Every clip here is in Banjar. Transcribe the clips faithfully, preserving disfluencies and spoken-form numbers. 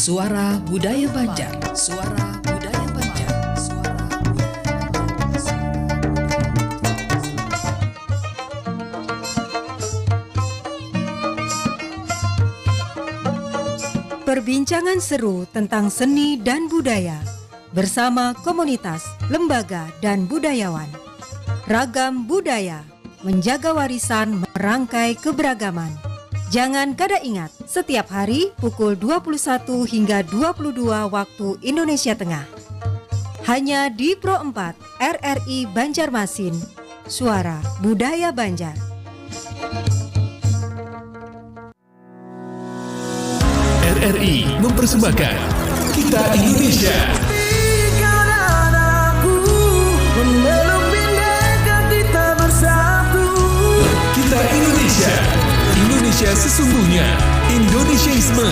Suara Budaya Banjar. Suara Budaya Banjar. Suara Budaya Banjar. Perbincangan seru tentang seni dan budaya bersama komunitas, lembaga, dan budayawan. Ragam budaya, menjaga warisan, merangkai keberagaman. Jangan kada ingat, setiap hari pukul dua puluh satu hingga dua puluh dua waktu Indonesia Tengah. Hanya di Pro empat, R R I Banjarmasin, Suara Budaya Banjar. R R I mempersembahkan Kita Indonesia. Tinggal anakku, memeluk bhinneka kita bersatu. Kita Indonesia, Indonesia sesungguhnya, Indonesiaisme.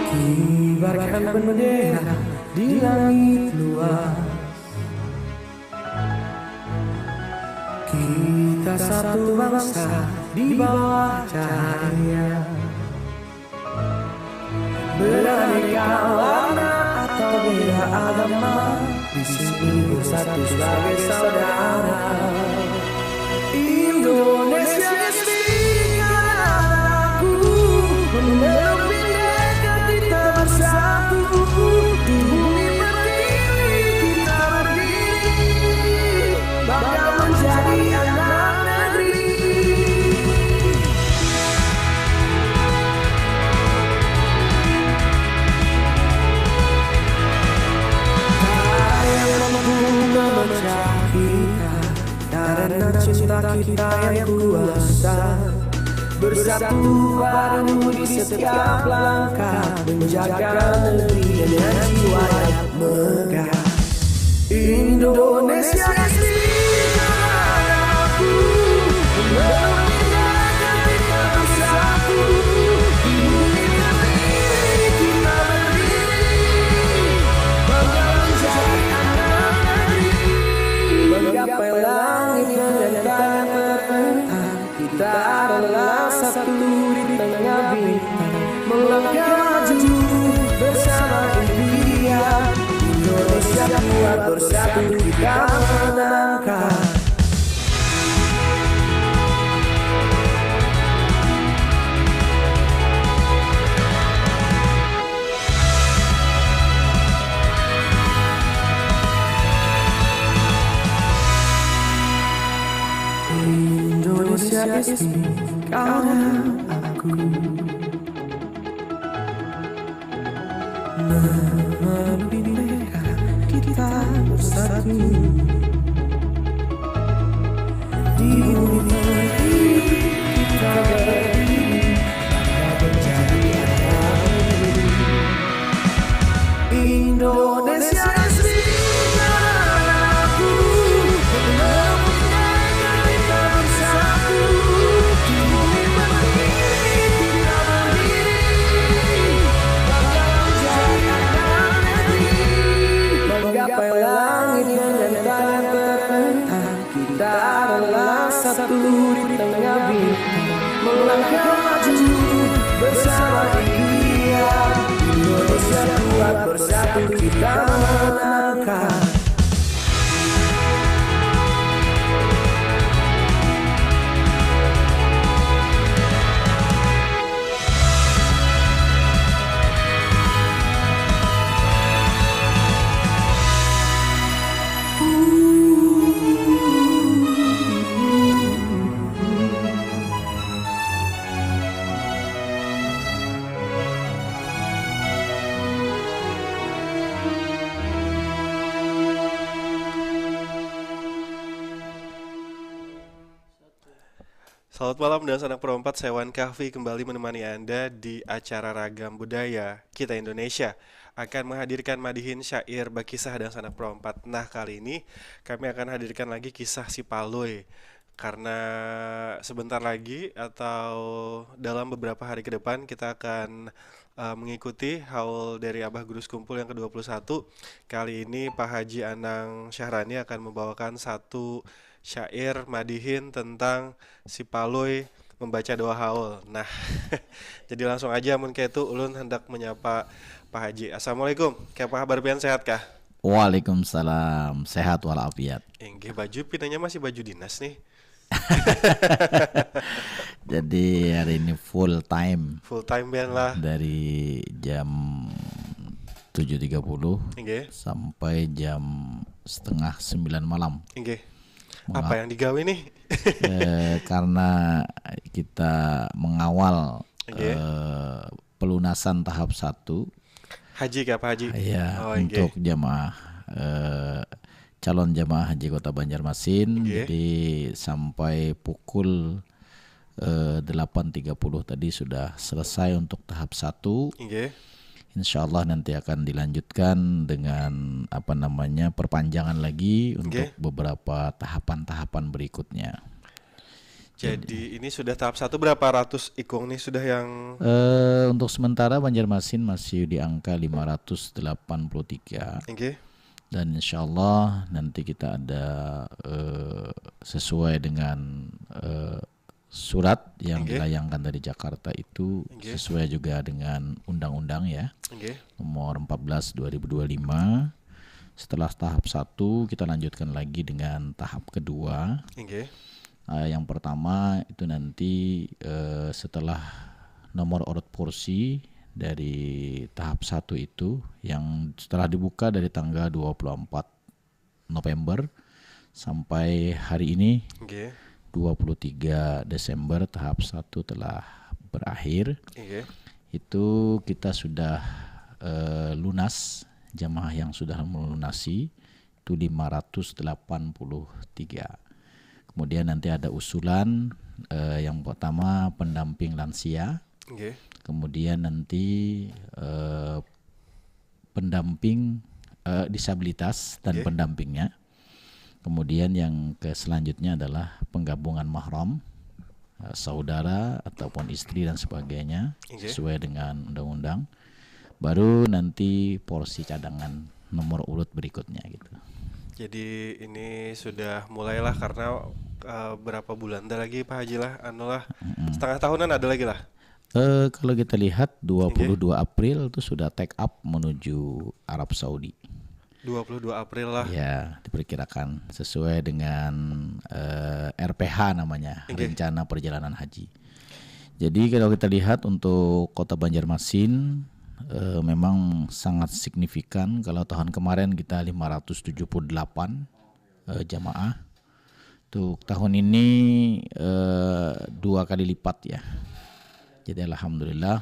Kibarkan bendera di langit luas. Kita satu bangsa di bawah cahaya. Beraneka warna atau beda agama, di sini bersatu sebagai saudara. Indonesia is big, anakku, memeluk bhinneka kita bersatu. Di bumi pertiwi kita berdiri, bangga menjadi anak negeri. Tiada yang mampu memecah kita, karena cinta kita yang kuasa. Bersatu padu di setiap langkah, menjaga negeri dengan jiwa yang megah. Indonesia is big, anakku, memeluk bhinneka kita bersatu. Di bumi pertiwi kita berdiri, bangga menjadi anak negeri. Menggapai langit dengan tangan terentang, kita adalah satu di tengah bintang. Melangkah maju bersama impian. Indonesia kuat, bersatu kita menangkan. Indonesia is big, kau dan aku. Memeluk bhinneka kita bersatu. Di bumi pertiwi kita berdiri, bangga menjadi anak negeri. Indonesia is big, anakku, memeluk bhinneka kita bersatu. Di bumi pertiwi kita berdiri, bangga menjadi anak negeri. Menggapai langit dengan tangan terentang, kita adalah satu di tengah bintang. Melangkah maju bersama impian. Indonesia kuat, bersatu kita menangkan. Selamat malam, Dangsanak Pro empat, saya Wan Kahfi kembali menemani Anda di acara Ragam Budaya Kita Indonesia. Akan menghadirkan madihin syair bakisah Dangsanak Pro empat. Nah, kali ini kami akan hadirkan lagi kisah si Palui. Karena sebentar lagi atau dalam beberapa hari ke depan kita akan uh, mengikuti haul dari Abah Guru Sekumpul yang kedua puluh satu. Kali ini Pak Haji Anang Syahrani akan membawakan satu syair madihin tentang si Palui membaca doa haul. Nah, jadi langsung aja mun kaitu ulun hendak menyapa Pak Haji. Assalamualaikum. Kaya apa kabar pian, sehat kah? Waalaikumsalam, sehat walafiat. Inggih, baju pinanya masih baju dinas nih. Jadi hari ini full time Full time pian lah. dari jam tujuh tiga puluh Inggih, sampai jam setengah sembilan malam. inggih. Menga- Apa yang digawe nih? Eh, karena kita mengawal Inggih. eh, pelunasan tahap satu Haji kah, Pak Haji? ya Oh, inggih. Untuk jamaah eh, calon jamaah haji Kota Banjarmasin. Inggih. Jadi sampai pukul eh, delapan tiga puluh tadi sudah selesai untuk tahap satu. Inggih. Insya Allah nanti akan dilanjutkan dengan apa namanya perpanjangan lagi untuk Inggih. Beberapa tahapan-tahapan berikutnya. Jadi ini sudah tahap satu, berapa ratus ikung nih sudah yang Eh, untuk sementara Banjarmasin masih di angka lima ratus delapan puluh tiga Inggih. Dan insya Allah nanti kita ada eh, sesuai dengan eh, surat yang Inggih. Dilayangkan dari Jakarta itu Inggih. Sesuai juga dengan undang-undang ya Inggih. Nomor empat belas dua ribu dua puluh lima. Setelah tahap satu kita lanjutkan lagi dengan tahap kedua. Inggih. Uh, yang pertama itu nanti uh, setelah nomor urut porsi dari tahap satu itu yang setelah dibuka dari tanggal dua puluh empat November sampai hari ini Inggih. dua puluh tiga Desember tahap satu telah berakhir. Inggih. Itu kita sudah uh, lunas jamaah yang sudah melunasi itu lima ratus delapan puluh tiga. Kemudian nanti ada usulan eh, yang pertama pendamping lansia, Inggih. Kemudian nanti eh, pendamping eh, disabilitas dan Inggih. Pendampingnya. Kemudian yang ke selanjutnya adalah penggabungan mahram, eh, saudara ataupun istri dan sebagainya Inggih. Sesuai dengan undang-undang. Baru nanti porsi cadangan nomor urut berikutnya gitu. Jadi ini sudah mulailah karena uh, berapa bulan ada lagi Pak Haji lah, anu lah, setengah tahunan ada lagi lah. Eh, kalau kita lihat dua puluh dua April itu sudah take up menuju Arab Saudi. Dua puluh dua April lah. Ya, diperkirakan sesuai dengan eh, R P H namanya, Inggih. Rencana Perjalanan Haji. Jadi kalau kita lihat untuk Kota Banjarmasin eh, memang sangat signifikan. Kalau tahun kemarin kita lima ratus tujuh puluh delapan eh, jamaah. Untuk tahun ini eh, dua kali lipat ya. Jadi alhamdulillah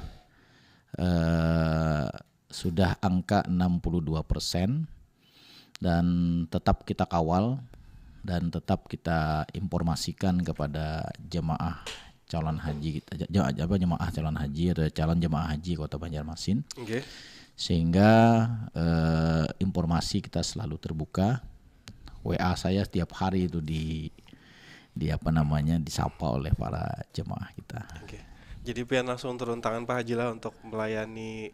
eh, sudah angka enam puluh dua persen dan tetap kita kawal dan tetap kita informasikan kepada jemaah calon haji kita ja- apa jemaah calon haji atau calon jemaah haji Kota Banjarmasin Inggih. Sehingga eh, informasi kita selalu terbuka. W A saya setiap hari itu di di apa namanya disapa oleh para jemaah kita. Inggih. Jadi pian langsung turun tangan Pak Haji lah untuk melayani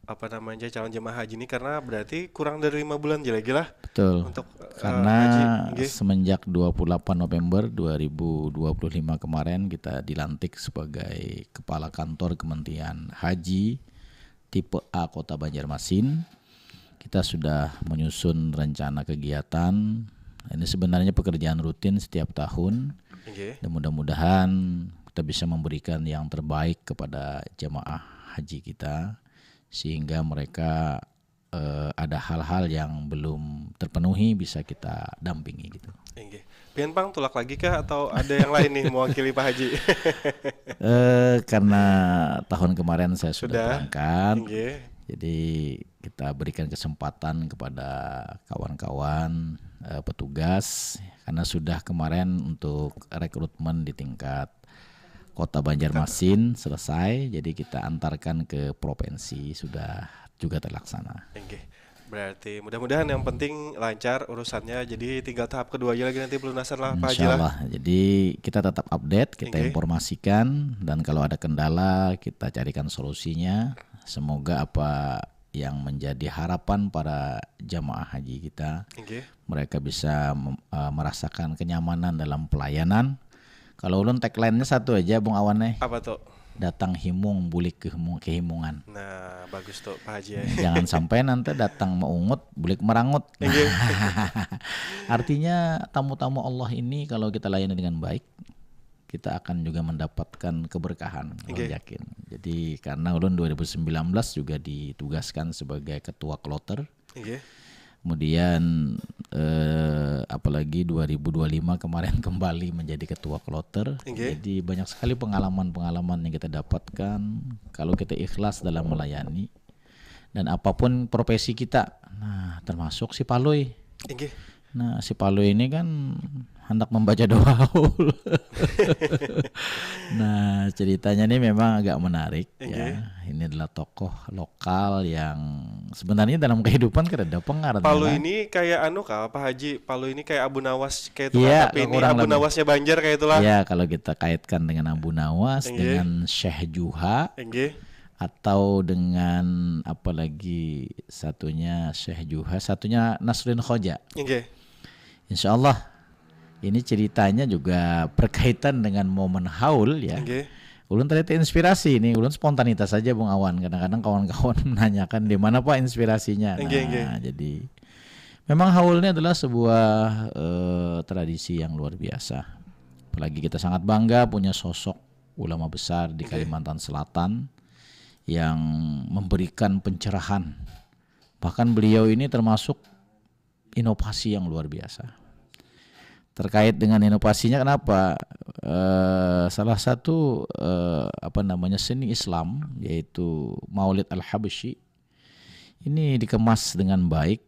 apa namanya calon jemaah haji ini karena berarti kurang dari lima bulan aja lagi lah Betul. Untuk eh, Karena haji. Inggih. Semenjak dua puluh delapan November dua ribu dua puluh lima kemarin kita dilantik sebagai kepala kantor Kementerian Haji tipe A Kota Banjarmasin. Kita sudah menyusun rencana kegiatan. Ini sebenarnya pekerjaan rutin setiap tahun. Inggih. Dan mudah-mudahan kita bisa memberikan yang terbaik kepada jemaah haji kita sehingga mereka eh, ada hal-hal yang belum terpenuhi bisa kita dampingi gitu. Inggih. Pian pang tulak lagi kah atau ada yang lain nih mewakili Pak Haji? Eh karena tahun kemarin saya sudah, Sudah. Berangkat, Inggih. Jadi kita berikan kesempatan kepada kawan-kawan eh, petugas karena sudah kemarin untuk rekrutmen di tingkat Kota Banjarmasin selesai, jadi kita antarkan ke provinsi sudah juga terlaksana. Inggih. Berarti mudah-mudahan yang penting lancar urusannya. Jadi tinggal tahap kedua aja lagi nanti pelunasan lah Pak Haji lah. Insyaallah. Jadi kita tetap update, kita Oke. Informasikan, dan kalau ada kendala kita carikan solusinya. Semoga apa yang menjadi harapan para jamaah haji kita, Oke. Mereka bisa mem- eh, merasakan kenyamanan dalam pelayanan. Kalau ulun tagline-nya satu aja, Bung Awan, eh. Apa tuh? Datang himung, bulik kehimung, kehimungan. Nah, bagus tuh Pak Haji ya. Jangan sampai nanti datang meungut, bulik merangut. Iya. Artinya tamu-tamu Allah ini kalau kita layani dengan baik, kita akan juga mendapatkan keberkahan, ulun Oke. Yakin. Jadi karena ulun dua ribu sembilan belas juga ditugaskan sebagai ketua kloter. Oke. Kemudian eh, apalagi dua ribu dua lima kemarin kembali menjadi ketua kloter. Oke. Jadi banyak sekali pengalaman-pengalaman yang kita dapatkan kalau kita ikhlas dalam melayani. Dan apapun profesi kita, nah termasuk si Palui. Oke. Nah, si Palui ini kan hendak membaca doa haul. Nah, ceritanya ini memang agak menarik Oke. Ya. Ini adalah tokoh lokal yang sebenarnya dalam kehidupan kada ada pengaruh. Palui ini kayak anu kah Pak Haji? Palui ini kayak Abu Nawas kayak itu Iya, kah? Tapi ini kurang Abu lebih. Nawasnya Banjar kayak itulah. Ya, kalau kita kaitkan dengan Abu Nawas, Oke. Dengan Syekh Juha, Oke. Atau dengan apalagi satunya Syekh Juha, satunya Nasrin Khoja. Oke. Insya Allah ini ceritanya juga berkaitan dengan momen haul ya. Oke. Ulun tadi terinspirasi ini, ulun spontanitas saja Bung Awan. Kadang-kadang kawan-kawan menanyakan di mana Pak inspirasinya. Oke, oke. Nah, jadi memang haul ini adalah sebuah eh, tradisi yang luar biasa. Apalagi kita sangat bangga punya sosok ulama besar di Oke. Kalimantan Selatan yang memberikan pencerahan. Bahkan beliau ini termasuk inovasi yang luar biasa. Terkait dengan inovasinya, kenapa? Eh, salah satu eh, apa namanya seni Islam yaitu Maulid Al Habsyi ini dikemas dengan baik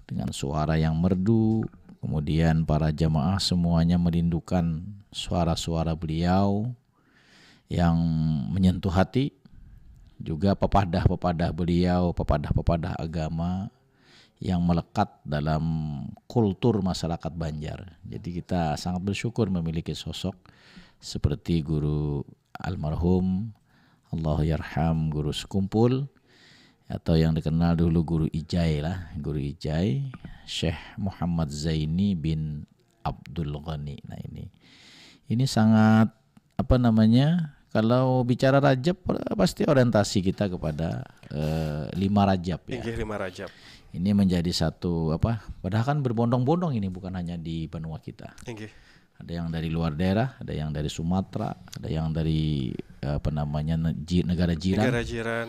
dengan suara yang merdu. Kemudian para jamaah semuanya merindukan suara-suara beliau yang menyentuh hati. Juga pepadah-pepadah beliau, pepadah-pepadah agama yang melekat dalam kultur masyarakat Banjar. Jadi kita sangat bersyukur memiliki sosok seperti guru almarhum Allahyarham Guru Sekumpul atau yang dikenal dulu Guru Ijai lah, Guru Ijai Syekh Muhammad Zaini bin Abdul Ghani. Nah ini, ini sangat apa namanya? Kalau bicara Rajab pasti orientasi kita kepada eh, lima Rajab ya. Inggih lima Rajab. Ini menjadi satu apa? Padahal kan berbondong-bondong ini bukan hanya di benua kita. Inggih. Ada yang dari luar daerah, ada yang dari Sumatera, ada yang dari apa namanya ne- ji- negara jiran. Negara jiran,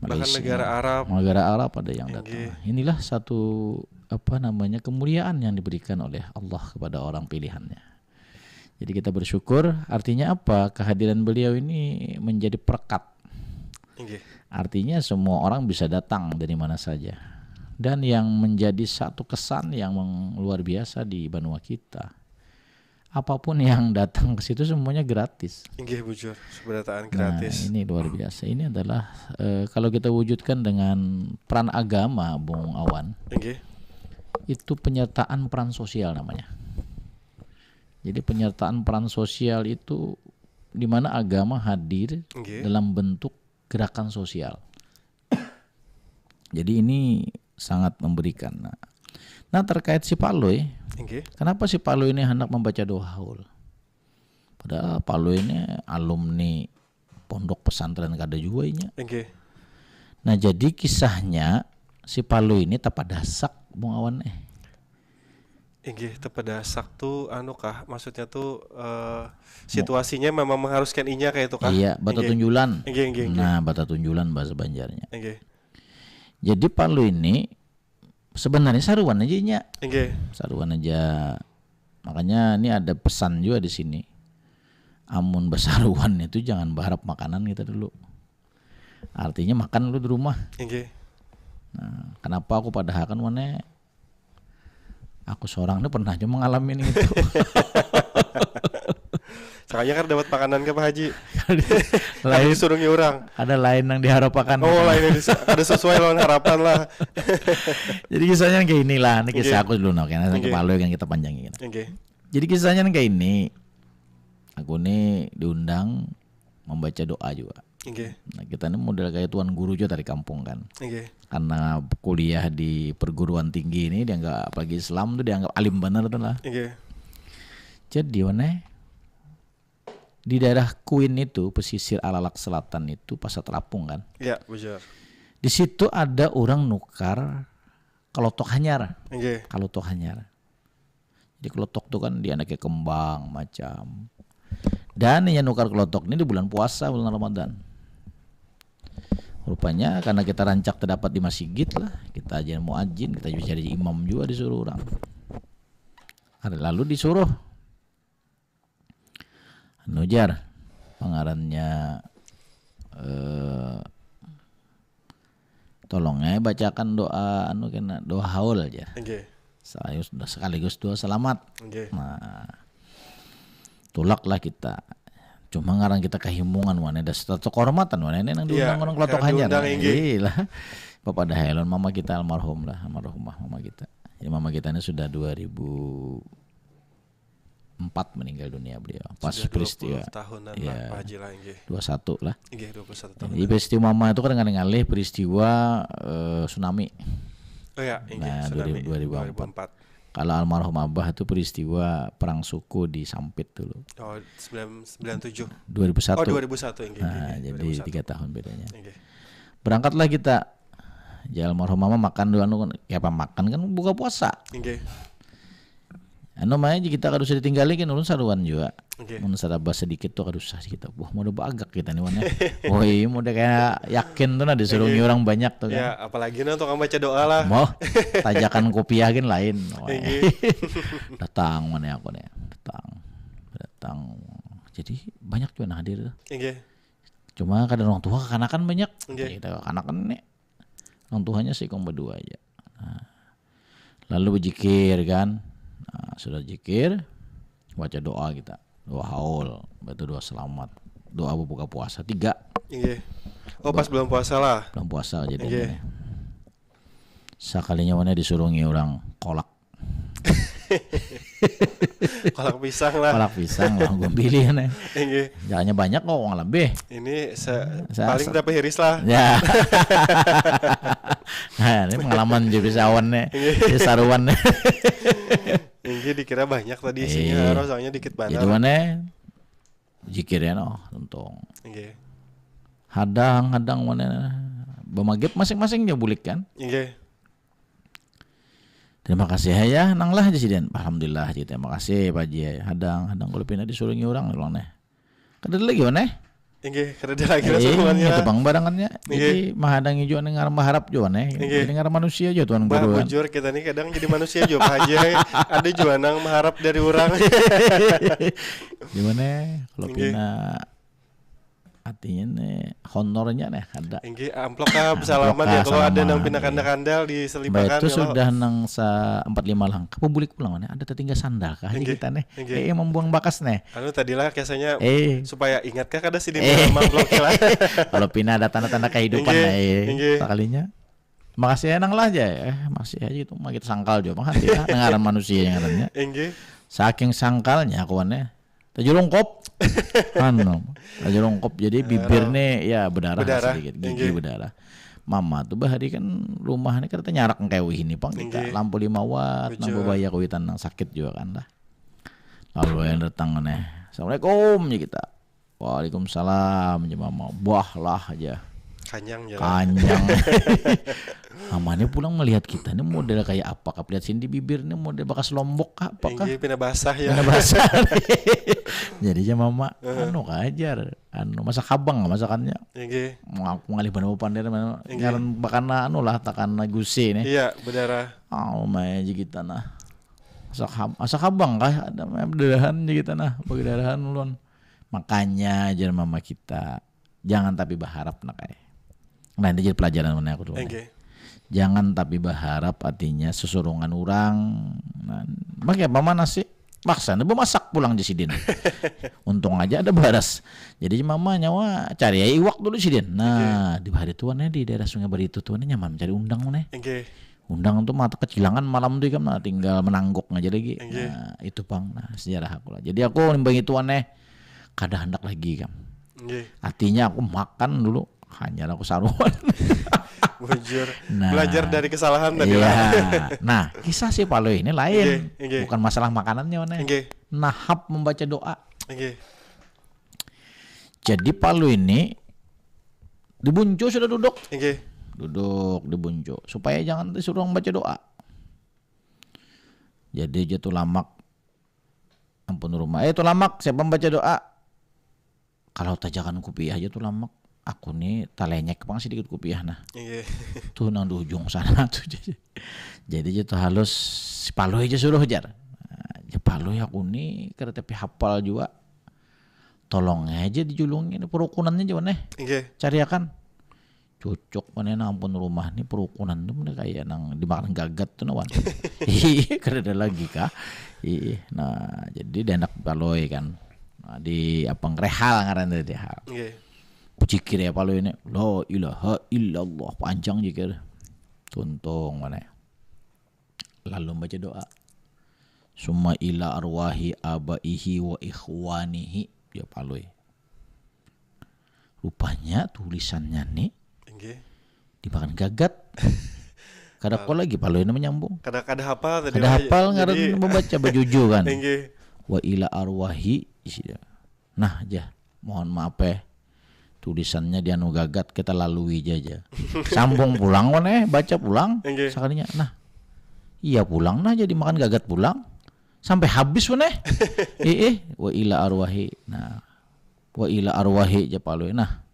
bahkan Malaysia, negara Arab. Negara Arab ada yang datang. Inggih. Inilah satu apa namanya kemuliaan yang diberikan oleh Allah kepada orang pilihannya. Jadi kita bersyukur. Artinya apa? Kehadiran beliau ini menjadi perekat. Inggih. Artinya semua orang bisa datang dari mana saja. Dan yang menjadi satu kesan yang meng- luar biasa di benua kita, apapun yang datang ke situ semuanya gratis. Inggih bujur, seberataan Nah, gratis. Ini luar biasa. Ini adalah eh, kalau kita wujudkan dengan peran agama, Bung Awan, Inggih. Itu penyertaan peran sosial namanya. Jadi penyertaan peran sosial itu di mana agama hadir Inggih. Dalam bentuk gerakan sosial. Jadi ini sangat memberikan. Nah, nah terkait si Palui, Inggih. Kenapa si Palui ini hendak membaca doa haul? Padahal Palui ini alumni pondok pesantren kada jua inya. Inggih. Nah jadi kisahnya si Palui ini tapadasak Bung Awan eh. Inggih, tepadasak tuh anu kah? Maksudnya tuh eh, situasinya memang mengharuskan inya kayak itu kah? Iya, batatunjulan. Inggih, inggih, inggih. Nah, batatunjulan bahasa Banjarnya. Inggih. Jadi Palui ini sebenarnya saruan aja inya. Inggih. Saruan aja. Makanya ini ada pesan juga di sini. Amun besaruan itu jangan berharap makanan kita dulu. Artinya makan dulu di rumah. Inggih. Nah, kenapa aku padahakan mana aku seorang ini pernah aja mengalami ini itu. Makanya kada dapat makanan ke Pak Haji. Lain, Disurungi orang. Ada lain yang diharapkan. Oh, lain yang dis- kada sesuai lawan harapan lah. Jadi kisahnya kayak inilah. Ini kisah Nggih. aku dulu, nah, karena Nggih. kepala kan kita panjangin. Oke. Jadi kisahnya kan kayak ini. Aku nih diundang membaca doa juga. Oke. Nah, kita ini model kayak tuan guru juga dari kampung kan. Oke. Karena kuliah di perguruan tinggi ini dianggap, apalagi Islam tuh dianggap alim bener tuh lah. Oke. Jadi mana di daerah Kuin itu, pesisir Alalak Selatan itu, Pasar Terapung kan. Ya, bujur. Di situ ada orang nukar kelotok hanyar. Oke. Kelotok hanyar. Jadi kelotok tuh kan di anaknya kembang macam. Dan yang nukar kelotok ini di bulan puasa, bulan Ramadan. Rupanya karena kita rancak terdapat di masjid lah, kita aja muajin, kita juga jadi imam juga disuruh orang. Lalu disuruh anu jar, pengarannya eh tolongnya bacakan doa anu kena doa haul aja. Oke. Sekaligus, sekaligus doa selamat. Oke. Nah, tulaklah kita. Cuma ngaran kita kehimungan, wan ada status kehormatan, wan ini nang Iya, diundang orang kelotok karena hanyar. Diundang, inggih. Iya lah. Bapak dah Elon mama kita almarhum lah, almarhumah mama kita. Jadi mama kita ini sudah dua ribu empat meninggal dunia beliau. Pas Sudah peristiwa dua puluh tahunan Iya. lah, Pak Haji lah, inggih. Dua satu lah. Inggih, dua puluh satu tahun. Jadi peristiwa mama itu kan ngalih peristiwa eh, tsunami. Oh ya, inggih, Nah, tsunami dua ribu empat. Kalau almarhum abah itu peristiwa perang suku di Sampit dulu. Oh, sembilan sembilan tujuh. Dua ribu satu. Oh, dua ribu satu, inggih, Nah, inggih, jadi dua ribu satu. Tiga tahun bedanya. Inggih. Berangkatlah kita. Ya almarhum mama makan dulu anu kan, ya apa makan kan buka puasa. Inggih. Anu mah aja kita kada usah ditinggali kan ulun saruan juga. Oke. Mun saraba sedikit tuh kada usah kita. Wah, mau udah bagak kita nih mana. Woi, mau udah kayak yakin tuh nah disuruh orang banyak tuh kan. Ya, apalagi nah tukang baca doa lah. Mau tajakan kopiah gin lain. Wah. Inggih. Datang mana aku nih. Datang. Datang. Jadi banyak juga nah hadir tuh. Inggih. Cuma kadang orang tua kekanakan banyak. Inggih. Kita kekanakan nih. Orang tuanya sih kong berdua aja. Nah, lalu berzikir kan. Nah, sudah zikir, baca doa kita. Doa haul, baca doa selamat, doa berbuka puasa tiga. Inggih. Oh, pas bulan puasa lah. Bulan puasa jadi Inggih. Ini. Sakalinya mana disuruh ngiurang kolak. Kolak pisang lah. Kolak pisang lah, gue pilih nih. Inggih. Jangannya banyak kok, uang lebih. Ini se- Sa- paling sa- berapa hiris lah. Ya. Nah, ini pengalaman juga bisa awan nih. Bisa saruan nih. Inggih, dikira banyak tadi isinya, Iya. Ros, soalnya dikit banget. Jadi mana zikir ya noh, tuntung. Inggih. Hadang, hadang mana bemagit masing-masing nya bulik kan. Inggih. Terima kasih ya, nang lah aja sih dan. Alhamdulillah aja, terima kasih Pak Haji. Hadang, hadang kalau pindah disuruh orang ulang nih. Kada ada lagi mana? Inggih, kada ada lagi lah Eh, semuanya. Itu bang barangannya. Jadi Inggih. Mahadangi juga nih ngaran berharap juga nih. Inggih. Jadi ngaran manusia juga tuan Bah, guru kan. Bujur kita nih kadang jadi manusia juga Pak Haji. Ada juga nang mengharap dari orang. Di mana kalau Inggih. pindah artinya nih honornya nih ada. Inggih, amplop lah, salaman ya. Kalau ada nang pindah kandal-kandal di Mbak selipakan itu ya, sudah nang sa empat lima langkah. Apa bulik pulang mana? Ada tertinggal sandal kah aja Inggih. Kita nih. Inggih. Eh membuang bakas nih. Anu tadi lah biasanya Eh. Supaya ingat kah kada sini Eh. Amplop lah. Kalau pindah ada tanda-tanda kehidupan Inggih, lah eh. Inggih. Sakalinya. Makasih ya nang lah aja eh. Makasih aja itu mah kita sangkal juga mah hati lah. Ngaran manusia yang ngarannya. Inggih. Saking sangkalnya kawannya. Tajulungkop. Anu, tajulungkop. Jadi bibir nih ya berdarah, Berdarah, sedikit, gigi inggih. Berdarah. Mama tuh bahari kan rumah ini kereta nyarak kayak wih ini pang kita Inggih. Lampu lima watt, nang Bujur. Bebaya kuitan nang sakit juga kan lah. Lalu yang datang nih, assalamualaikum ya kita. Waalaikumsalam ya mama. Buah lah aja. Kanyang ya. Kanyang. Mamanya pulang melihat kita ini model kayak apa kah? Lihat sini di bibir ini model bekas lombok kah? Apakah? Inggih, pina basah ya. Pina basah. Jadi aja mama, anu kajar, anu masak habang masakannya. Inggih. Mau aku ngalih bener pandai mana Inggih. Ngaran bakana anu lah takana gusi nih. Iya, berdarah. Oh, maya aja kita nah. Masak hab, masak habang kah? Ada maya berdarahan aja kita nah, berdarahan ulun. Makanya aja mama kita jangan tapi berharap nak eh. Nah, ini jadi pelajaran mana aku tuh. Inggih. Jangan tapi berharap artinya sesurungan orang. Nah, pakai apa mana sih? Maksa nih bemasak pulang di sidin. Untung aja ada baras. Jadi mama nyawa cari aja iwak dulu sidin. Nah, di hari tuan di daerah Sungai Baritu tuan nyaman mencari undang nih. Inggih. Undang tuh mata kecilangan malam tuh ikam nah tinggal menangguk aja lagi. Inggih. Nah, itu pang nah sejarah aku lah. Jadi aku nimbangi tuan nih kada hendak lagi kam. Inggih. Artinya aku makan dulu hanya aku saruan. Bujur. Nah. Belajar dari kesalahan tadi Iya. lah. Nah, kisah si Palui ini lain. Inggih, inggih. Bukan masalah makanannya nih. Inggih. Nahap membaca doa. Inggih. Jadi Palui ini di buncu sudah duduk. Inggih. Duduk di buncu supaya jangan disuruh membaca doa. Jadi aja tuh lamak ampun rumah. Eh tuh lamak siapa membaca doa? Kalau tajakan kupiah aja tuh lamak. Aku nih talenyek pang sedikit kupiah nah. Inggih. Tuh nang di ujung sana tuh. Jadi aja tuh halus si Palui aja suruh jar. Nah, ya Palui aku nih kada tapi hafal juga. Tolong aja dijulungi ini perukunannya aja nih. Inggih. Cariakan. Cocok mana nang ampun rumah nih perukunan tuh mana kayak nang dimakan gagat tuh nawan. Iya kada ada lagi kah? Iya. Nah, jadi di anak Palui kan. Nah, di apa ngerehal ngaran tadi hal. Inggih. Kucikir ya Palui ini. La ilaha illallah panjang jikir. Tuntung mana. Lalu baca doa. Summa ila arwahi abaihi wa ikhwanihi ya Palui. Rupanya tulisannya nih Inggih. dimakan gagat. Kada kok lagi Palui ini menyambung. Kada kada hafal tadi. Kada Wak. hapal ngaran Jadi, membaca bajuju kan. Inggih. Wa ila arwahi isinya. Nah, jah, mohon maaf eh. Tulisannya di anu gagat kita lalui aja. Sambung pulang wan eh, baca pulang. Inggih. Sakalinya, nah. Iya pulang nah jadi makan gagat pulang. Sampai habis wan eh. Ih, ih, wa ila arwahi. Nah. Wa ila arwahi aja Palui. Nah.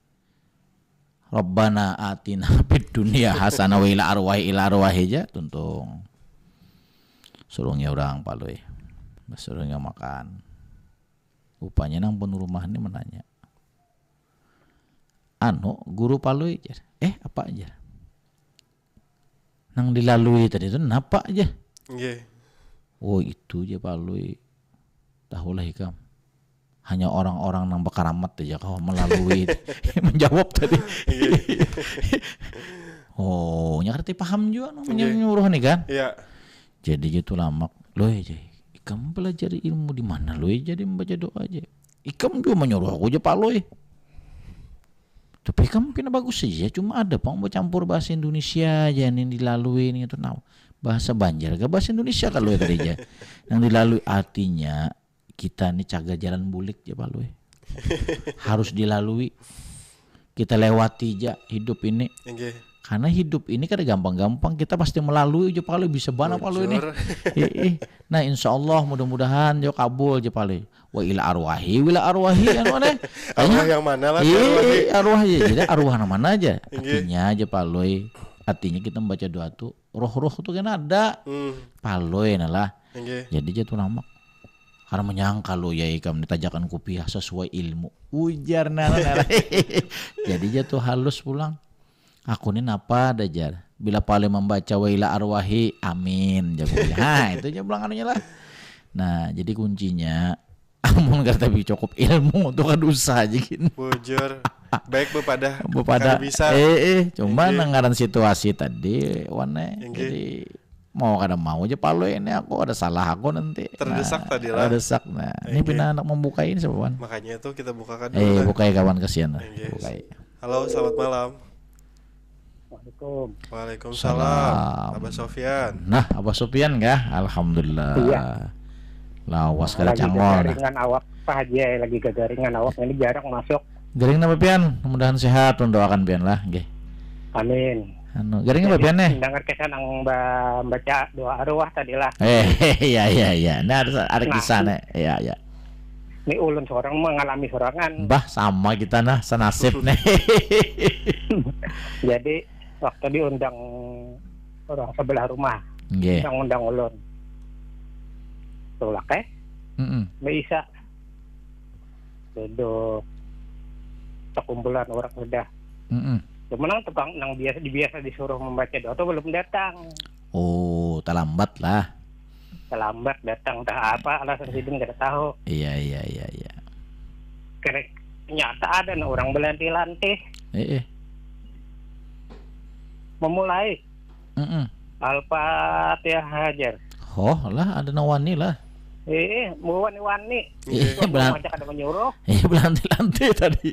Rabbana atina fid dunya hasanah wa ila arwahi ila arwahi aja tuntung. Suruhnya orang Palui. Suruhnya makan. Rupanya nang pun rumah ini menanya. Anu, guru Palui jar. Eh, apa aja? Nang dilalui tadi itu napa aja? Inggih. Oh, itu aja Palui. Tahulah ikam. Hanya orang-orang nang berkaramat aja kau melalui menjawab tadi. Oh, nya kada paham juga nang Inggih. Menyuruh nih kan. Iya. Jadi aja tuh lamak, Loi aja. Ikam pelajari ilmu di mana Loi jadi membaca doa aja. Ikam juga menyuruh aku aja Palui. Tapi ikam pina bagus aja, cuma ada pang bercampur bahasa Indonesia aja nih dilalui nih tuh nah. Bahasa Banjar ke bahasa Indonesia kalau ya kerja. Yang dilalui artinya kita nih cagar jalan bulik aja Palui. Harus dilalui. Kita lewati aja hidup ini. Inggih. Karena hidup ini kada gampang-gampang, kita pasti melalui aja Palui, bisa bana Palui nih. Bujur. Ih, ih. Nah, insya Allah mudah-mudahan jo kabul aja Palui. Wa ila arwahi, wila arwahi anu aneh. Arwah yang mana lah Iya, arwah? Arwah aja. Jadi arwah nang mana aja. Inggih. Artinya aja Palui. Artinya kita membaca doa tuh roh-roh tuh kan ada. Hmm. Palui nah lah. Inggih. Jadi aja tuh lamak. Karena menyangka lo ya ikam ditajakan kupiah sesuai ilmu. Ujar nah. Jadi aja tuh halus pulang. Aku ni napa ada jar. Bila Palui membaca wa ila arwahi, amin. Jago. Ha, itu aja pulang anunya lah. Nah, jadi kuncinya amun kada tapi cukup ilmu tuh kada usah aja gin. Bujur. Baik bepadah. Bepadah. Kada bisa. Eh, eh, cuma Inggih. Nang ngaran situasi tadi, wan eh. Inggih. Jadi mau kada mau aja Palui ini aku ada salah aku nanti. Terdesak Nah, tadi lah. terdesak. Nah, ini Inggih. Pina anak membukai ini siapa wan? Makanya itu kita bukakan dulu. Eh, Nah. Bukai kawan kesian lah. Inggih. Bukai. Halo, selamat malam. Assalamualaikum. Waalaikumsalam. Salam. Abah Sofyan. Nah, Abah Sofyan kah? Alhamdulillah. Iya. Lawas kada Lagi cangol nah. Gagaringan awak Pak Haji, lagi gagaringan awak ini jarang masuk. Garing napa pian? Mudahan sehat, pun doakan pian lah, nggih. Amin. Anu, garing napa pian nih? Dengar kesan nang ba- baca doa arwah tadi lah. Eh, iya iya iya. Nah, ada ada Nah. Kisah nih. Iya iya. Ini ulun seorang mengalami sorangan. Bah, sama kita nah, senasib nih. Jadi waktu diundang orang sebelah rumah, Nggih. Yang undang ulun. Tulak eh, Mm-mm. Mbak Isa. Duduk. Sekumpulan orang sudah. Mm-mm. Cuma nang tukang nang biasa dibiasa disuruh membaca doa tuh belum datang. Oh, terlambat lah. Terlambat datang, entah apa alasan sidin kada tahu. Iya, iya, iya, iya. Kira nyata ada nah orang belanti-lanti. Eh, eh. Memulai. Mm-mm. Al-Fatihah hajar. Hoh lah, ada nawani lah. Eh, eh, wani-wani. Iya, belan- ada menyuruh. Iya, belanti-lanti tadi.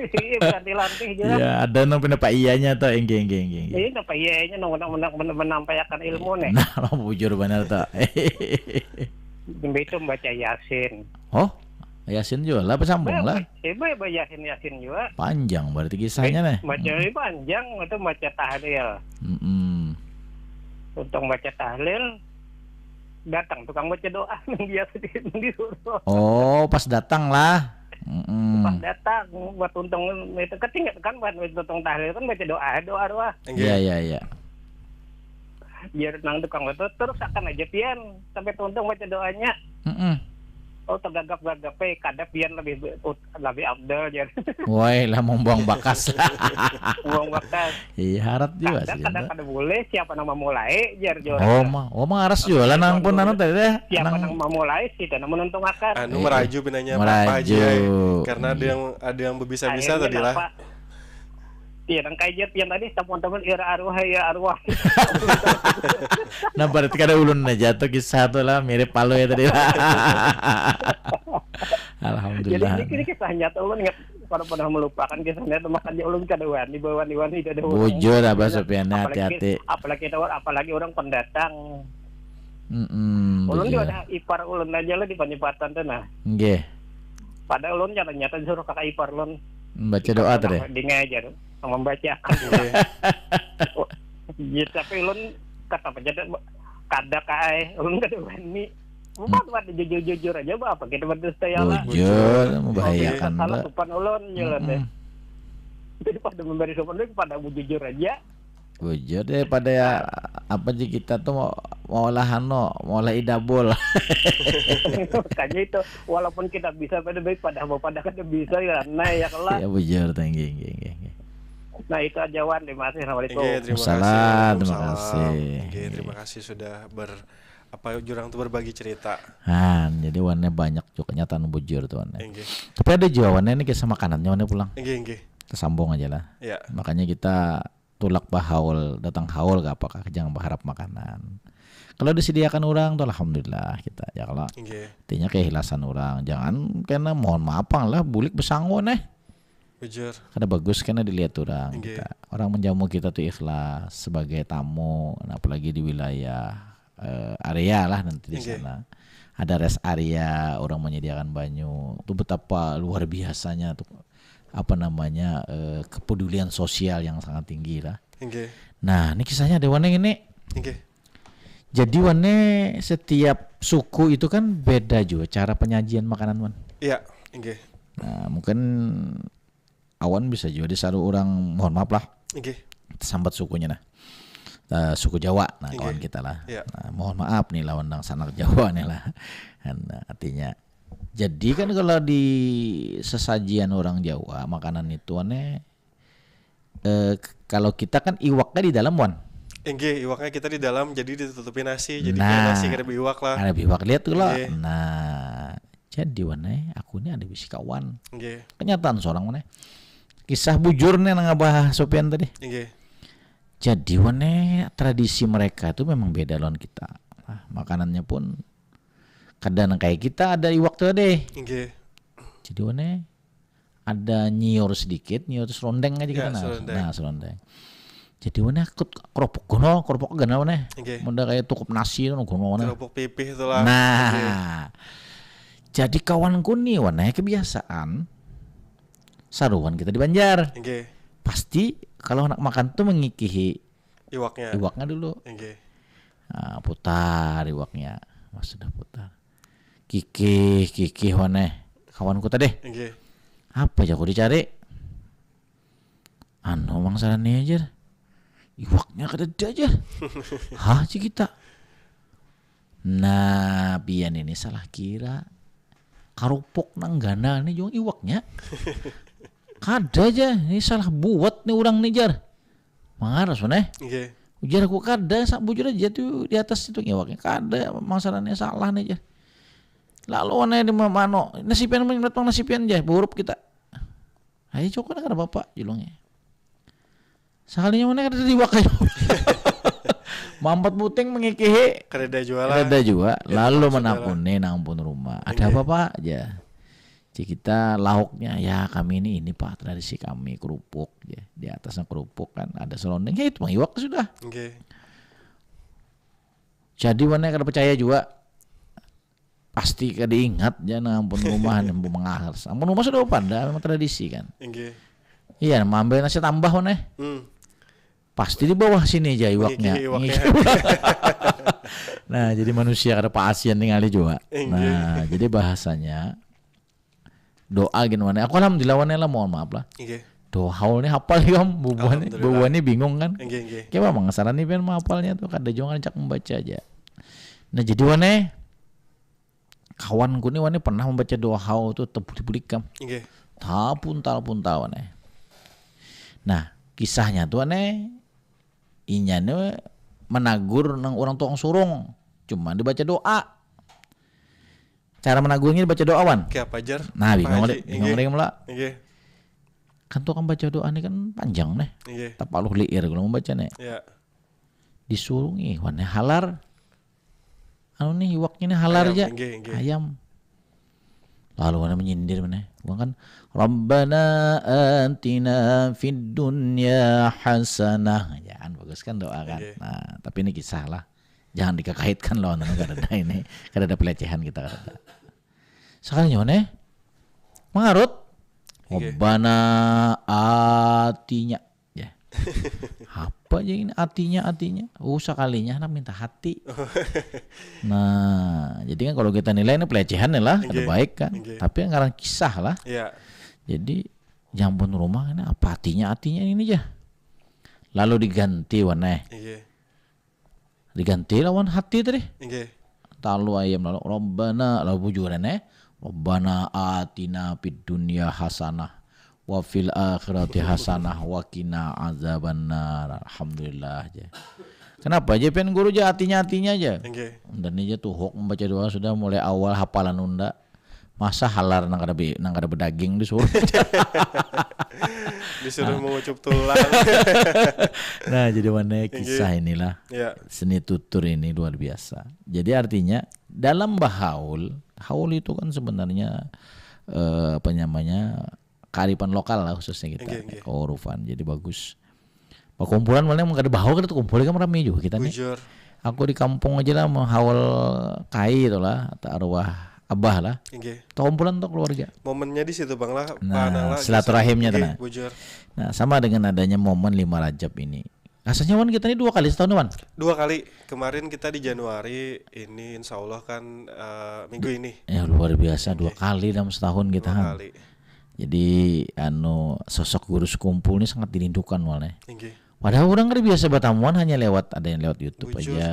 Iya, belanti-lanti juga. Iya, ada nang pindah pak iyanya tuh, enggak, enggak, enggak, enggak. Iya, napa iyanya nang menang-, menang-, menang-, menampaikan ilmu nih. Nah, bujur benar tuh. Itu membaca Yasin. Oh, Yasin juga lah, bersambung lah. Ibu, ibu Yasin, Yasin juga. Panjang berarti kisahnya nih. Baca ini panjang, itu baca tahlil. Mm-mm. Untung baca tahlil, datang tukang baca doa yang biasa di, disuruh. Oh, pas datang lah. Mm-mm. Pas datang, buat untung itu ketinggalan kan, buat untung tahlil kan baca doa, doa arwah. Iya, iya, iya. Biar nang tukang itu terus akan aja pian sampai tuntung baca doanya. Mm-mm. Oh, tergagap-gagap eh, kada pian lebih be-, ut-, lebih afdal jar. Woi lah, membuang bakas lah. Buang bakas. Iya, harat juga kada, sih, kada, kada boleh siapa nama mulai jar juara. Oh, ma, oh, ma aras juga lah nang pun anu tadi deh. Siapa nang memulai sih dan menuntung akan. Anu, iya, meraju pinanya apa aja. Karena ada yang, ada yang berbisa-bisa tadi lah. Iya, nang kayak yang tadi teman-teman, ya arwah, ya arwah. Nah, berarti kada ulun aja tuh kisah tuh lah, mirip palu ya tadi lah. Alhamdulillah. Jadi ini, ini kisah nyata, ulun ingat, kalau pernah melupakan kisah nyata, makanya ulun kada wani, bawa wani-wani, kada ada orang. Bujur, Abah Sopiannya, apalagi, hati-hati. Apalagi ada orang, apalagi orang pendatang. Mm-mm, ulun juga ada ipar ulun aja lah di Panyipatan tuh nah. Nggih. Padahal ulun nyata-nyata disuruh kakak ipar ulun. Membaca doa tadi. Dengar aja tuh, membaca. Iya, tapi ulun kata aja kada kai, ulun kada wani. Bukan, hmm, pada jujur-jujur aja, apa kita berdusta ya lah. Bujur, membahayakan. Salah sopan ulun, ya lah deh. Jadi pada memberi sopan ulun, pada jujur aja. Bujur deh, pada ya, apa sih kita tuh mau, mau olah anu, mau olah idabul. Makanya itu, walaupun kita bisa pada baik, pada mau pada kada bisa ya, nah ya kelak. Ya bujur, tinggi, tinggi, tinggi. Nah itu aja Wan, terima kasih, assalamualaikum. Oke, terima kasih. Waalaikumsalam, terima kasih. Oke, terima kasih sudah ber-, apa, jurang tuh berbagi cerita. Han, jadi Wannya banyak juga kenyataan bujur tuh Wannya. Inggih. Tapi ada juga Wannya ini kisah makanannya Wannya pulang. Inggih, inggih. Tersambung aja lah. Ya. Makanya kita tulak bahaul, datang haul ke apakah, jangan berharap makanan. Kalau disediakan orang tuh alhamdulillah kita, ya kalau. Inggih. Artinya keikhlasan orang, jangan kena mohon maaf lah bulik besangu neh. Bujur. Kada bagus kena dilihat orang. Inggih. Kita. Orang menjamu kita tuh ikhlas sebagai tamu, nah, apalagi di wilayah, eh, area lah nanti di, inggih, sana. Ada rest area, orang menyediakan banyu. Itu betapa luar biasanya tuh, apa namanya, eh, kepedulian sosial yang sangat tinggi lah. Inggih. Nah, ini kisahnya ada Wannya ini. Inggih. Jadi Wannya setiap suku itu kan beda juga cara penyajian makanan Wan. Iya, inggih. Nah, mungkin awan bisa juga disaru orang, mohon maaf lah. Inggih. Sambat sukunya nah. Eh, suku Jawa, nah, inggih, kawan kita lah. Iya. Nah, mohon maaf nih lawan dangsanak Jawa nih lah. Nah, artinya, jadi kan kalau di sesajian orang Jawa, makanan itu aneh, eh, k-, kalau kita kan iwaknya di dalam, Wan. Inggih, iwaknya kita di dalam, jadi ditutupi nasi, jadi kayak, nah, nasi kada beriwak lah. Kada beriwak, lihat tuh lah. Inggih. Nah, jadi Wan, eh, aku ini ada bisi kawan. Inggih. Kenyataan seorang Wan, eh. Kisah bujur nih nang Abah Sopian tadi. Inggih. Jadi Wan, eh, tradisi mereka itu memang beda lawan kita. Nah, makanannya pun kada nang kayak kita, ada iwak tuh deh. Inggih. Jadi Wan, eh, ada nyiur sedikit, nyiur serondeng aja. Ya, kita nah. Serondeng. Nah, serondeng. Jadi Wan, eh, kut-, keropok gono, keropok ganal Wan, eh. Inggih. Mun ada kayak tukup nasi, gono Wan, eh. Keropok pipih itulah. Nah. Inggih. Jadi kawanku nih Wan, eh, kebiasaan saruan kita di Banjar. Inggih. Pasti kalau anak makan tuh mengikihi iwaknya. Iwaknya dulu. Inggih. Nah, putar iwaknya. Mas sudah putar. Kikih, kikih Wan, eh. Kawanku tadi. Inggih. Apa aja aku dicari? Anu, Mang Sarani aja. Iwaknya kada ada aja. Hah, cik kita. Nah, pian ini salah kira. Karupuk nang ganal nih jung iwaknya. Kada aja, ini salah buat nih orang nih, jar. Mangaras, Wan, eh. Inggih. Ujar aku, "Kada, sa-, bujur aja tuh di atas itu ngiwaknya. Kada, masalahnya salah nih," jar. Lalu wane di ma-, mano, nasipian, melihat pang nasipian aja, behurup kita. "Ayo, cokot, kada apa-apa," julungnya. Sakalinya mana kada iwak aja. Mampat puting mengikihi. Kadada jua lah. Kadada jua. Ya, lalu menakuni nang ampun rumah. "Ada apa, Pak?" aja. Cik kita lauknya, "Ya, kami ini, ini, Pak, tradisi kami, kerupuk," ya. Di atasnya kerupuk kan, ada serundeng. Ya, itu, Bang, iwak sudah. Oke. Jadi, mana kada percaya juga. Pasti kada ingat, ya, nang ampun rumah, nang ampun mangahar. Ampun rumah sudah pada, memang tradisi kan. Oke. Iya, maambil nasi tambah, mana. Hmm. Pasti di bawah sini aja iwaknya. Ngiki iwaknya. Nah, jadi manusia kada paasian tinggali juga. Inggih. Nah, jadi bahasanya doa gin wane. Aku alhamdulillah wane lah, mohon maaf lah. Inggih. Doa haul ni hapal ikam, bubuhan ni, alhamdulillah. Bubuhan ni bingung kan. Inggih, inggih. Kaya apa mangasaran ni pian mahapalnya tu, kada jua ngancak membaca aja. Nah, jadi wane, kawanku ni wane pernah membaca doa haul tu tebulik-bulik kam. Inggih. Tapuntal-puntal wane. Nah, kisahnya tu wane, inya ni managur nang urang tukang surung, cuma dibaca doa. Cara managurnya dibaca doa, wan. Kaya apa, jar? Nah, bingung. Pak Haji, dek, bingung, inggih. Dek, mula. Inggih. Kan tukang baca doa ni kan panjang nih. Inggih. Tapaluh liir kalau membaca nih. Iya. Disurung, ih, wan nih halar. Anu nih, iwaknya nih halar aja. Ayam, inggih, inggih. Ayam. Lalu mana menyindir mana? Bukan kan, "Rabbana atina fid dunya hasanah." Ya kan, bagus kan doa kan. Inggih. Nah, tapi ini kisah lah. Jangan dikekaitkan lawan anu, kada ada ini, kada ada pelecehan kita, kada ada. Sakalinya nih, mangarut. Inggih. "Rabbana atinya." Ya. Apa aja ini atinya, atinya? Oh, sakalinya anak minta hati. Nah, jadi kan kalau kita nilai ini pelecehan nih lah, kada, inggih, baik kan. Inggih. Tapi yang ngaran kisah lah. Iya. Jadi ya ampun rumah ini apa atinya, atinya ini aja. Lalu diganti wane. Inggih. Diganti lawan hati tadi. Inggih. Talu ayam lalu, "Rabbana," lalu bujuran, eh. "Rabbana atina fid dunya hasanah wa fil akhirati hasanah wa qina azabannar." Alhamdulillah aja. Kenapa aja pian guru aja atinya, atinya aja? Inggih. Dan ini aja tuhuk membaca doa sudah mulai awal hafalan unda. Masa halar nang kada be-, nang kada bedaging disuruh. Disuruh, nah, mengucup tulang. Nah, jadi mana, inggih, kisah inilah. Ya. Seni tutur ini luar biasa. Jadi artinya dalam bahaul, haul itu kan sebenarnya, eh, apa namanya, kearifan lokal lah khususnya kita. Inggih, inggih. Kehurufan. Jadi bagus. Bakumpulan mana yang kada bahaul kada takumpul kan rame juga kita nih. Bujur. Aku di kampung aja lah menghaul kai itu lah, atau arwah abah lah. Inggih. Takumpulan tuh keluarga. Momennya di situ, Bang, lah. Nah, panang lah, silaturahimnya, inggih, tenang. Bujur. Nah, sama dengan adanya momen lima Rajab ini. Rasanya, Wan, kita ini dua kali setahun, Wan. Dua kali. Kemarin kita di Januari, ini insya Allah kan, eh, minggu ini. Ya, luar biasa, dua, inggih, kali dalam setahun kita, dua, Han. Kali. Jadi, anu, sosok guru sekumpul ini sangat dirindukan, Wan, eh. Inggih. Padahal orang kada biasa batamuan, hanya lewat, ada yang lewat YouTube, bujur, aja.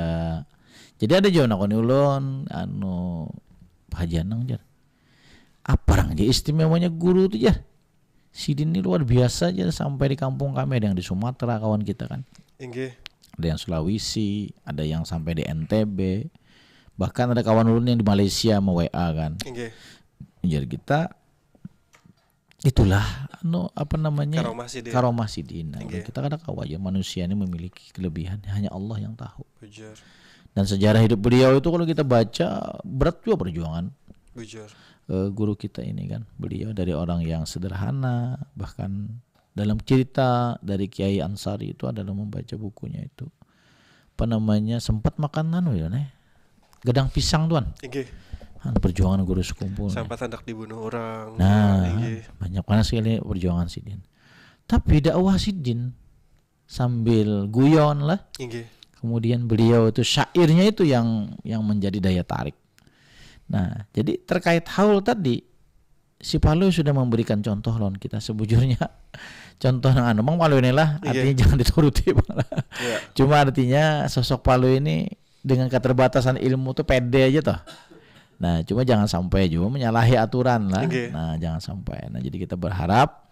Jadi ada jua nakuni ulun, anu, Pak Haji Anang, jar. Apa rang aja istimewanya guru tu, jar. Sidin ni luar biasa aja sampai di kampung kami, ada yang di Sumatera kawan kita kan. Inggih. Ada yang Sulawesi, ada yang sampai di N T B. Bahkan ada kawan ulun yang di Malaysia me-W A kan. Inggih. Jadi kita itulah anu apa namanya? Karomah sidin. Karomah sidin. Nah, inggih, kita kada kawa aja manusia ini memiliki kelebihan, hanya Allah yang tahu. Bujur. Dan sejarah hidup beliau itu kalau kita baca berat juga perjuangan. Bujur. Eh, guru kita ini kan, beliau dari orang yang sederhana, bahkan dalam cerita dari Kiai Ansari itu adalah membaca bukunya itu. Apa namanya, sempat makan anu ya, Neh? Gadang pisang tuan. Inggih. Kan perjuangan guru sekumpul, Neh. Sampai hendak dibunuh orang. Nah, inggih, banyak banget sekali perjuangan sidin. Tapi dakwah sidin sambil guyon lah. Inggih. Kemudian beliau itu syairnya itu yang yang menjadi daya tarik. Nah, jadi terkait haul tadi, si Palui sudah memberikan contoh lawan kita sebujurnya. Contoh nang anu, Mang Palui ini lah, inggih, artinya jangan dituruti, Bang, lah. Iya. Cuma artinya sosok Palui ini dengan keterbatasan ilmu tuh pede aja toh. Nah, cuma jangan sampai juga menyalahi aturan lah. Inggih. Nah, jangan sampai. Nah, jadi kita berharap,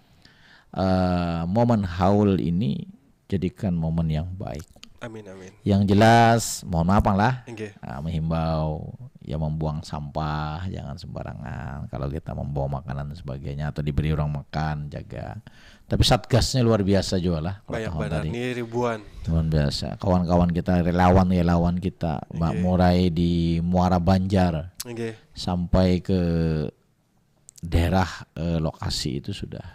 eh, momen haul ini jadikan momen yang baik. Amin, amin. Yang jelas, mohon maaf lah, Inggih. Ah, menghimbau, ya, membuang sampah jangan sembarangan. Kalau kita membawa makanan dan sebagainya atau diberi orang makan, jaga. Tapi satgasnya luar biasa juga lah kalau Banyak tahun banget tadi. Nih, ribuan. Luar biasa. Kawan-kawan kita, relawan-relawan kita, ba- Inggih. Mulai di Muara Banjar Inggih. Sampai ke daerah eh, lokasi itu sudah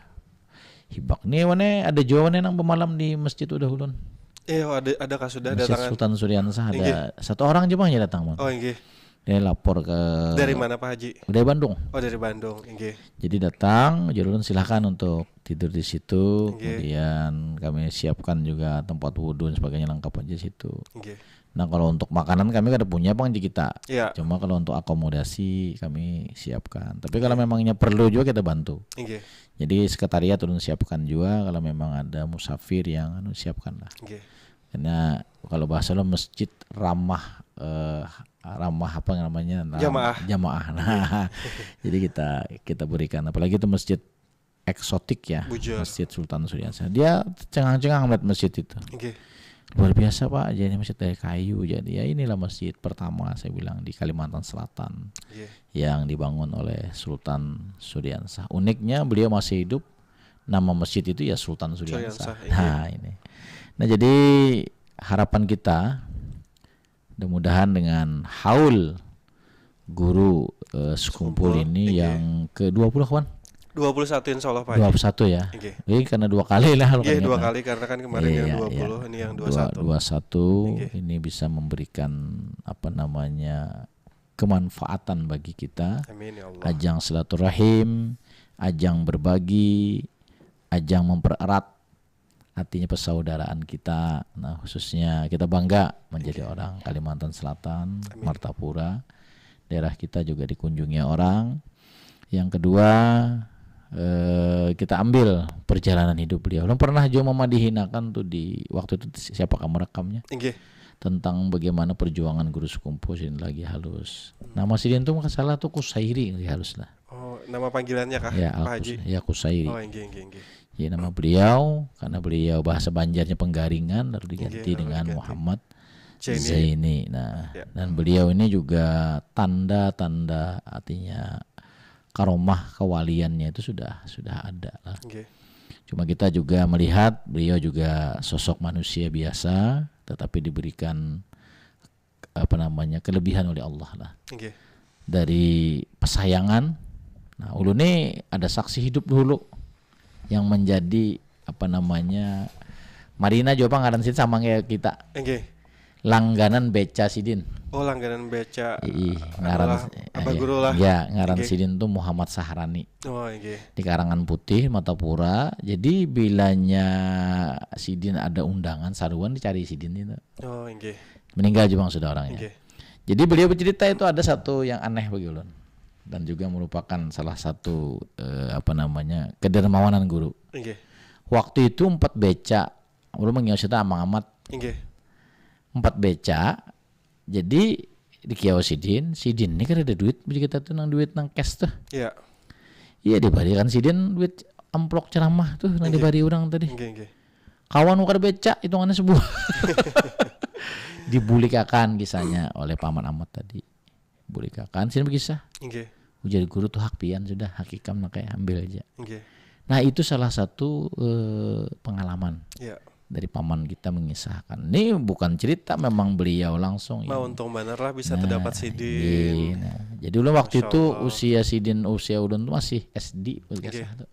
hibak. Nih, wane ada jua wane nang bemalam di masjid udah ulun. Eh, ada ada kah sudah Masjid datangan? Sultan Suriansah ada satu orang jua aja datang, Bang. Oh, inggih. Dia lapor ke Dari mana, Pak Haji? Dari Bandung. Oh, dari Bandung. Inggih. Jadi datang, jadi ulun silakan untuk tidur di situ. Oke. Kemudian kami siapkan juga tempat wudhu dan sebagainya, lengkap aja situ. Inggih. Nah, kalau untuk makanan kami kada punya, Bang, di kita. Iya. Cuma kalau untuk akomodasi kami siapkan. Tapi kalau memangnya perlu juga kita bantu. Inggih. Jadi sekretariat ulun siapkan juga kalau memang ada musafir yang anu, siapkan lah. Inggih. Karena kalau bahasa lo masjid ramah eh, ramah apa namanya? Ram- Jamaah. Jamaah. Nah, jadi kita kita berikan, apalagi itu masjid eksotik ya, Bujur. Masjid Sultan Suriansah. Dia cengang-cengang melihat masjid itu. Inggih. Luar biasa, Pak, jadi masjid dari kayu. Jadi ya inilah masjid pertama saya bilang di Kalimantan Selatan Inggih. yang dibangun oleh Sultan Suriansah. Uniknya beliau masih hidup, nama masjid itu ya Sultan Suriansah. Suriansah, iya. Nah, ini. Nah, jadi harapan kita mudah-mudahan dengan haul guru eh, sekumpul Sekumpul, ini iya. Yang ke dua puluh, kawan. Dua puluh satu insya Allah, Pak Haji. Dua puluh satu ya. Inggih. Jadi karena dua kali lah Iya, rupanya, dua kan. Kali karena kan kemarin Iya, yang iya. Dua puluh, ini yang dua Dua satu. dua satu Inggih. Ini bisa memberikan apa namanya kemanfaatan bagi kita. Amin ya Allah. Ajang silaturahim, ajang berbagi, ajang mempererat artinya persaudaraan kita. Nah, khususnya kita bangga menjadi orang Kalimantan Selatan, Amin. Martapura. Daerah kita juga dikunjungi orang. Yang kedua, eh, kita ambil perjalanan hidup beliau. Belum pernah juga memadihinakan tuh di waktu itu, siapa kamu rekamnya, Inggih. Tentang bagaimana perjuangan guru sekumpul sidin lagi halus. Nama sidin tuh nggak salah tuh Kusairi, nggak halus lah. Oh, nama panggilannya kah, Ya, Pak Al-Kus- Haji? Ya, Kusairi. Oh, inggih, inggih, inggih. Ya, nama beliau karena beliau bahasa Banjarnya Penggaringan, lalu diganti Inggih, lalu dengan diganti. Muhammad Zaini. Zaini. Nah, Ya. Dan beliau ini juga tanda-tanda, artinya karomah kewaliannya itu sudah sudah ada lah. Inggih. Cuma kita juga melihat beliau juga sosok manusia biasa, tetapi diberikan apa namanya kelebihan oleh Allah lah Inggih. Dari pesayangan. Nah, ulun ni ada saksi hidup dulu yang menjadi apa namanya, Marina juga ngaran sidin sama kayak kita. Inggih. Langganan beca sidin. Oh, langganan beca. Ih, Anu ngaran lah, Abah ya, Guru lah. Ya, ngaran Inggih. Sidin tuh Muhammad Sahrani. Oh, inggih. Di Karangan Putih, Martapura. Jadi bilanya Sidin ada undangan saruan dicari Sidin itu. Oh, inggih. Meninggal juga sudah orangnya. Inggih. Jadi beliau bercerita itu ada satu yang aneh bagi ulun dan juga merupakan salah satu eh, apa namanya kedermawanan guru. Inggih. Waktu itu empat beca, ulun mengios itu amang amat Inggih. empat beca. Jadi di kios Sidin, Sidin ini kan ada duit bagi kita tuh nang duit nang cash tuh. Iya. Iya dibalikan Sidin duit amplop ceramah tuh nang Inggih. Dibari orang tadi. Inggih, inggih. Kawan nukar beca hitungannya sebuah. Dibulikakan kisahnya oleh paman amat tadi. Bulikakan Sidin berkisah. Inggih. Ujar guru tuh hak pian sudah, hak ikam nak kayak ambil aja. Inggih. Nah itu salah satu eh, pengalaman Iya. Dari paman kita mengisahkan. Ini bukan cerita, memang beliau langsung. Mau Ini. Untung bener lah bisa Nah, terdapat iya, Sidin. Nah. Jadi ulun waktu Masya itu Allah. Usia Sidin usia ulun tuh masih S D, Oke. S D tuh.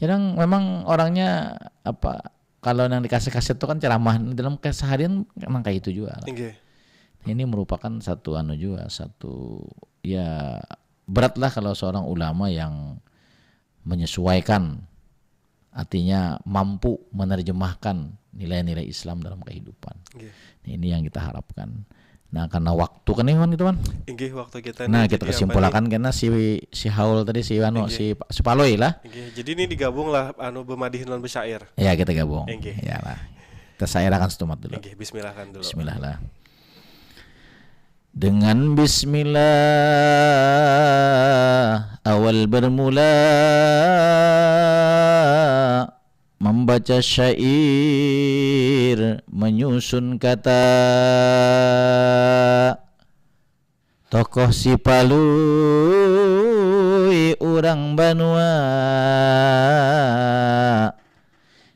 Jadi memang orangnya apa, kalau yang dikasih kaset tuh kan ceramah, dalam keseharian emang kayak itu juga. Inggih. Ini merupakan satu anu juga, satu ya berat lah kalau seorang ulama yang menyesuaikan, artinya mampu menerjemahkan nilai-nilai Islam dalam kehidupan. Inggih. Ini yang kita harapkan. Nah, karena waktu kan ini kan gitu kan. Inggih, waktu kita Nah, ini kita jadi apa kesimpulakan nih? Karena si si Haul tadi, si Wano, Inggih. Si, si Paloi lah. Inggih, jadi ini digabung lah anu bemadihin lawan besyair. Ya, kita gabung. Inggih. Ya lah. Kita syairakan setumat dulu. Inggih, bismillahkan dulu. Bismillah lah. Dengan bismillah awal bermula. membaca syair, menyusun kata. Tokoh si Palui urang banua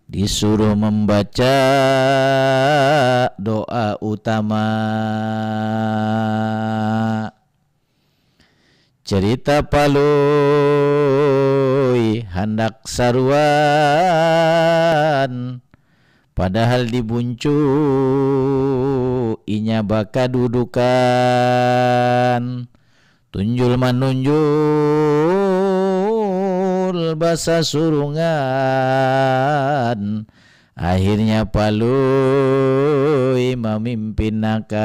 disuruh membaca doa utama. Cerita Palui handak saruan, padahal di buncu inya bakadudukan. Tunjul manunjul basasurungan, akhirnya Palui mamimpinakan.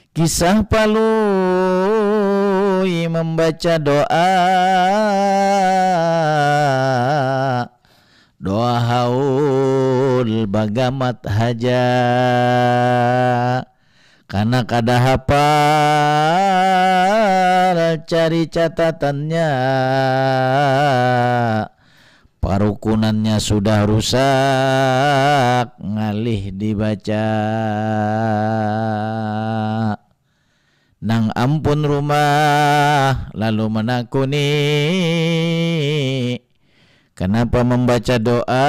Kisah Palui membaca doa, doa haul bagamat haja. Karena kada hafal cari catatannya, parukunannya sudah rusak ngalih dibaca. Nang ampun rumah lalu menakuni, kenapa membaca doa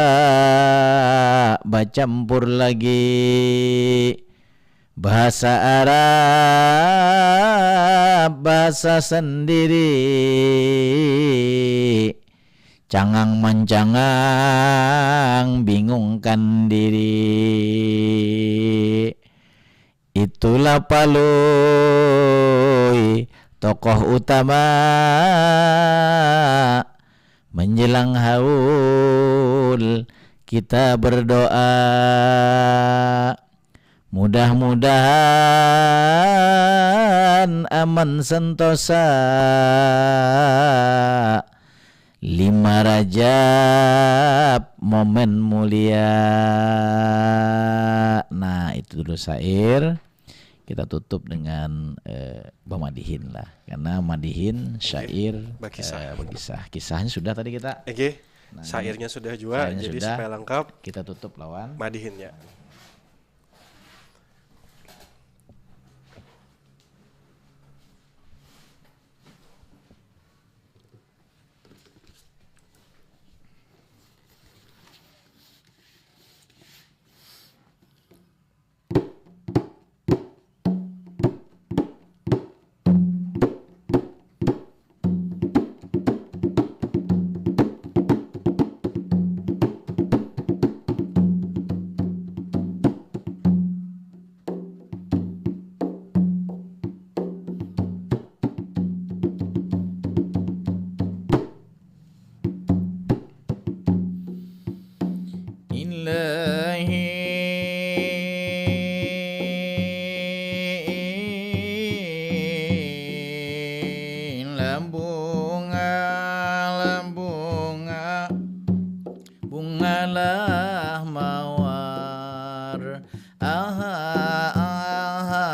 bacampur lagi bahasa Arab, bahasa sendiri, cangang mancangang bingungkan diri. Itulah Palui tokoh utama menjelang haul kita berdoa. Mudah-mudahan aman sentosa. Lima Rajab momen mulia. Nah, itu dulu syair. Kita tutup dengan eh, bamadihin lah. Karena madihin syair Bakisah. eh, bakisah. Kisahnya sudah tadi kita. Oke, Nah, syairnya sudah juga, syairnya jadi sudah. Supaya lengkap Kita tutup lawan. Madihinnya. Ilahi, labunga, labunga, bungalah mawar. Aha, aha,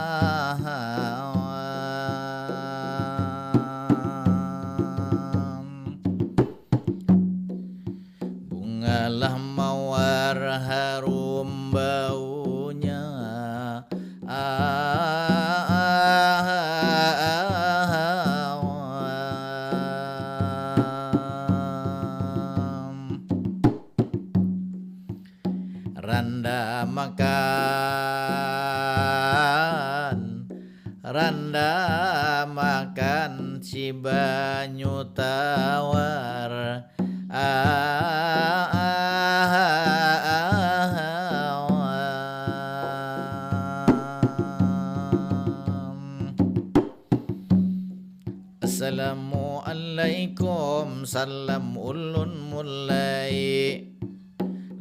aha. Bungalah mawar harum baunya. Randa makan, randa makan si banyu tawar. Assalamualaikum, salam ulun mulai.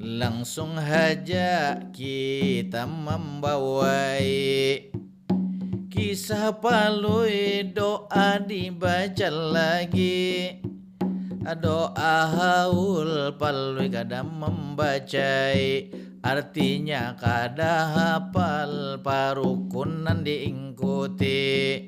Langsung haja kita mambawai. Kisah Palui doa dibaca lagi. Doa haul Palui kada mambacai. Artinya kada hapal parukunan diingkuti.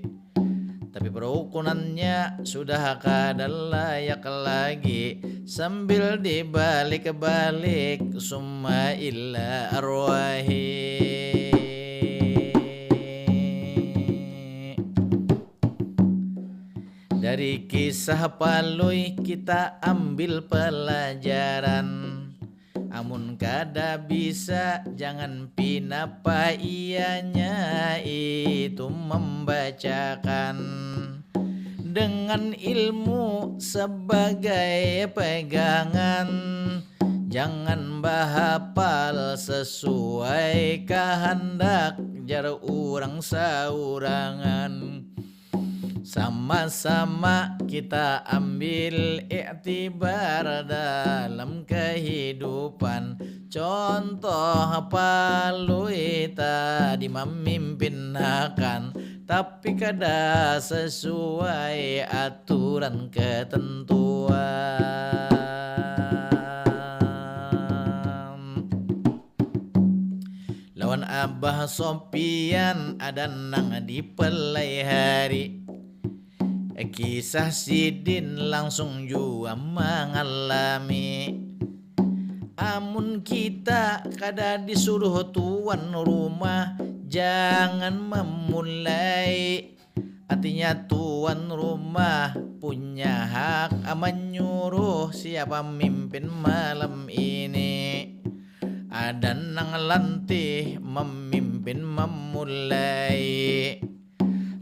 Tapi perukunannya sudah kada layak lagi, sambil dibalik-balik summa ila arwahi. Dari kisah Palui kita ambil pelajaran. Amun kada bisa, jangan pinapa ianya itu membacakan. Dengan ilmu sebagai pegangan, jangan bahapal sesuai kahandak jar urang saurangan. Sama-sama kita ambil iktibar dalam kehidupan. Contoh Palui tadi mamimpinakan, tapi kada sesuai aturan ketentuan. Lawan Abah Sopian ada nang dipelai hari. Kisah sidin langsung jua mangalami. Amun kita kada disuruh tuan rumah, jangan memulai. Artinya tuan rumah punya hak menyuruh siapa mimpin malam ini. Ada nang lantih memimpin memulai.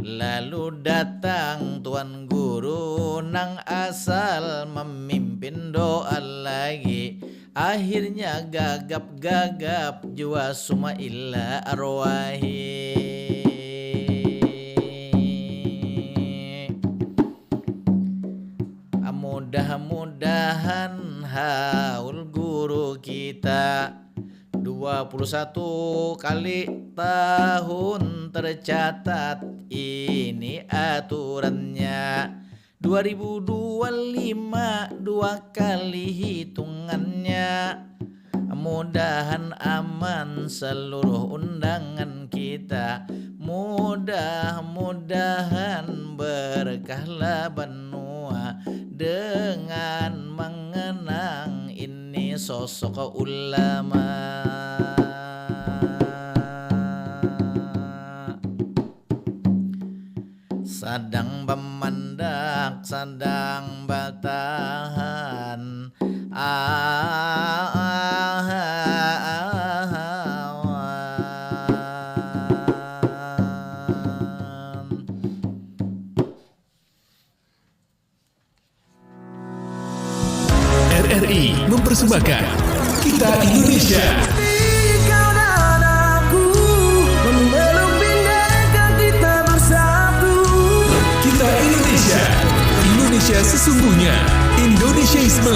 Lalu datang tuan guru nang asal memimpin doa lagi. Akhirnya gagap-gagap jua suma illa arwahi. Mudah-mudahan haul guru kita dua puluh satu kali tahun tercatat ini aturannya. Dua ribu dua lima dua kali hitungannya. Mudahan aman seluruh undangan kita. Mudah-mudahan berkahlah benua dengan mengenang ini sosok ulama. Sadang bamandak, sadang batahan. Ah, ah, ah, ah, ah. R R I mempersembahkan Kita Indonesia. Kau dan aku memeluk bendera kita bersatu. Kita Indonesia, Indonesia sesungguhnya, Indonesiaisme.